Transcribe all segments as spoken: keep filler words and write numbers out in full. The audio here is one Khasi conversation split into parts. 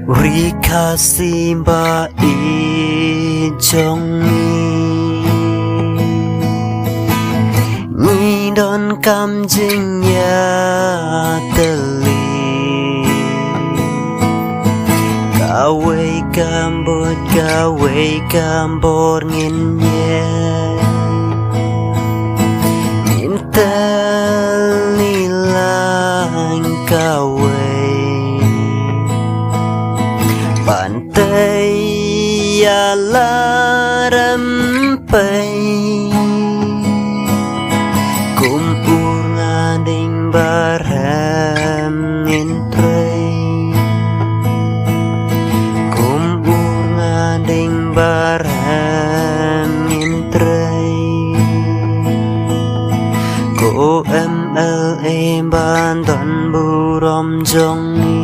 Ri Khasi ba ïeit jong ngi, ngi donkam jingïatylli. Kawei ka buit, kawei ka bor ngin ïeng, ngin tylli lang kawei. Ban tei ïa la rympei. Kum ur nga ding ba rhem ngin trei. Kum ur nga ding ba rhem ngin trei. Ko M L A ba don burom jong ngi,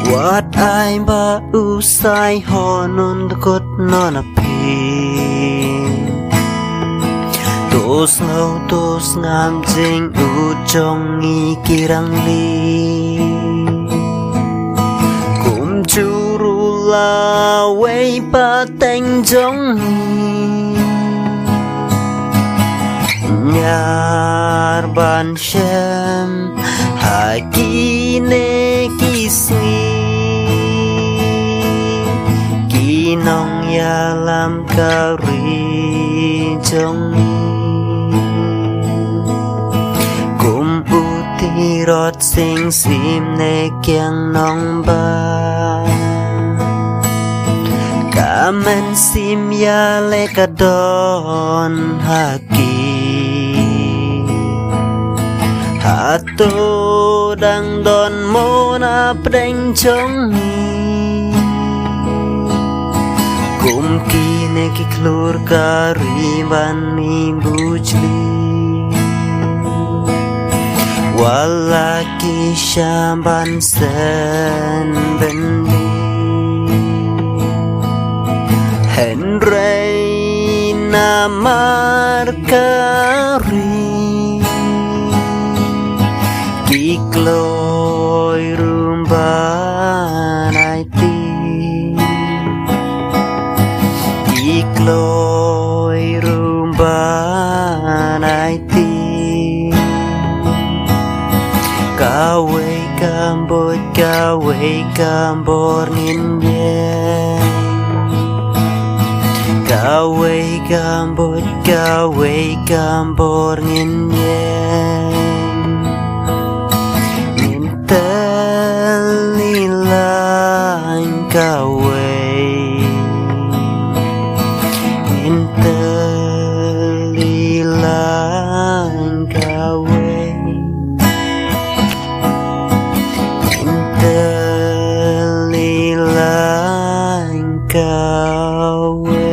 wat ai ba u Saiñ Hon un dkut noh na phi. To sngew to sngap jingud jong ngi ki rangli. Kumjuh ruh lawei pateng jong ngi, ngar ban shem ha kine ki sngi, ki nongïalam ka ri jong ngi. Kum u Tirot Sing Syiem ne Kiang Nangbah, ka mynsiem ïaleh ka don ha ki. Hato dang don mo na pdeng jong ngi? Kum kine ki khlur ka ri ban mih bujli, wat la ki shah ban shen byndi. Hynrei namar ka ri, ki kloi ruh ban aiti. Ki kloi ruh ban aiti. Kawei ka buit, kawei ka bor ngin ïeng. Kawei ka buit, kawei ka bor ngin ïeng. Ngin tylli lang kawei. Ngin tylli lang kawei. Ngin tylli lang kawei.